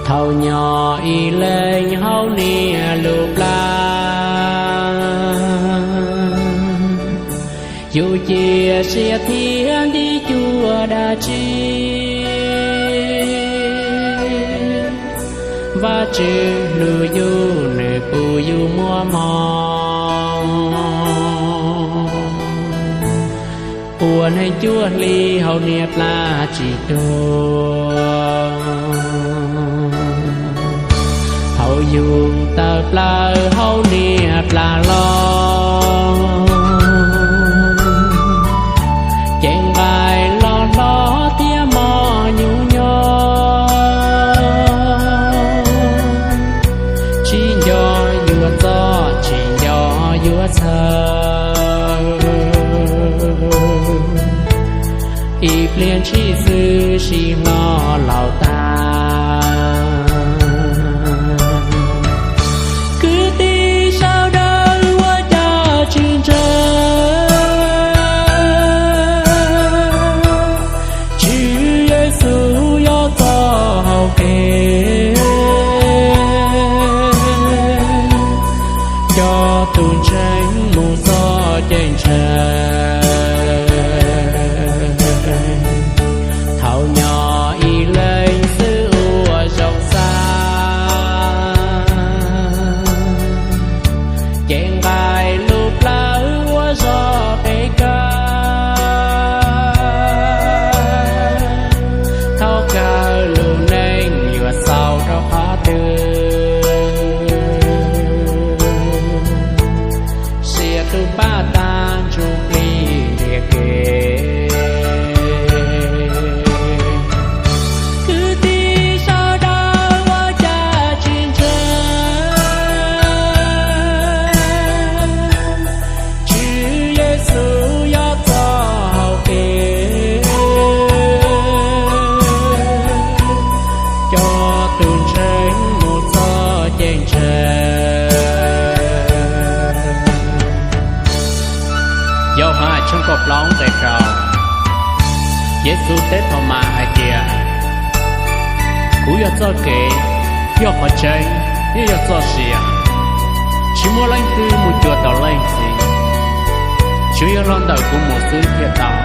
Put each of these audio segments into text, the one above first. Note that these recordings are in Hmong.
Thaum nyob ib leeg hauv niam lub plab, yus cia siab thiab nti cuag dab tsi? Vajtswv hlub yus, nws pub yus muaj hmoo, ua neeg cuaj hli hauv niam plab tsis tuag. Thaum yus tawm plaws hauv niam plab los, cev nqaij los hlob thiab mos nyuj nyob, tsis nco yuav txoj, tsis nco yuav txhawj. Ib pliag ntshis xwb sij hlo laus tag. Kwv tij sawv daws ua cas tsis ntseeg, Tswv Yexus yog txoj hau kev, coj tus ntseeg mus txoj kev ntseeg. Thaum nyob ib leeg xwb ua zoo xav, cev nqaij lub plawv ua zog peb kawg. Thaum kawg lub neej yuav xaus rau qhov twg? Siab tu pab tag ntsuj plig lias kev. Kwv tij sawv daws ua cas tsis ntseeg, Tswv Yexus yog txoj hau kev, coj tus ntseeg mus txoj kev ntseeg. Yauhas tshooj kaum plaub nqe rau. Yexus teb Thaumas hais tias, kuv yog txoj kev, yog qhov tseeb, thiab yog txoj sia. Tsis muaj leej twg mus cuag tau Leej Txiv, tsuas yog los ntawm kuv mus xwb thiaj tau.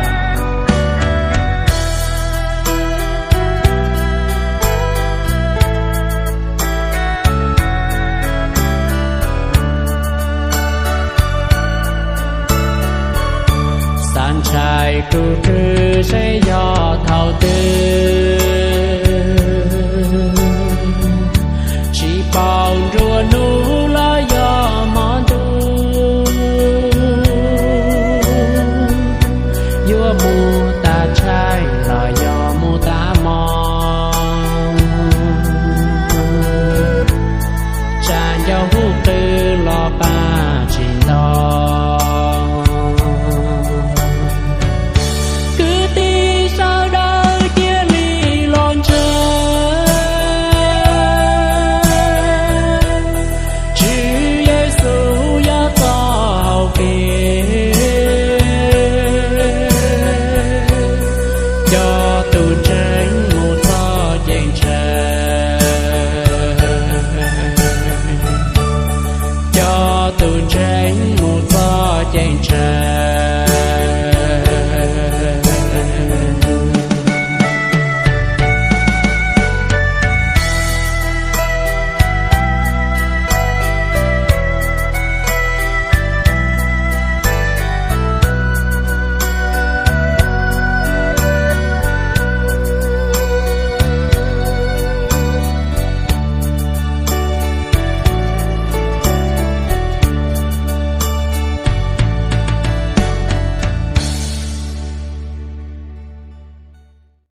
Xav ntshai tus Tswv seb yog thaum twg, tsis paub nruab hnub los yog hmo ntuj, yuav mus tav tshaij los yog mus tav hmo, tsam ncauj huv qw los pab tsis nto. Kwv tij sawv daws cia li los ntseeg, Tswv Yexus yog txoj hau kev, coj tus ntseeg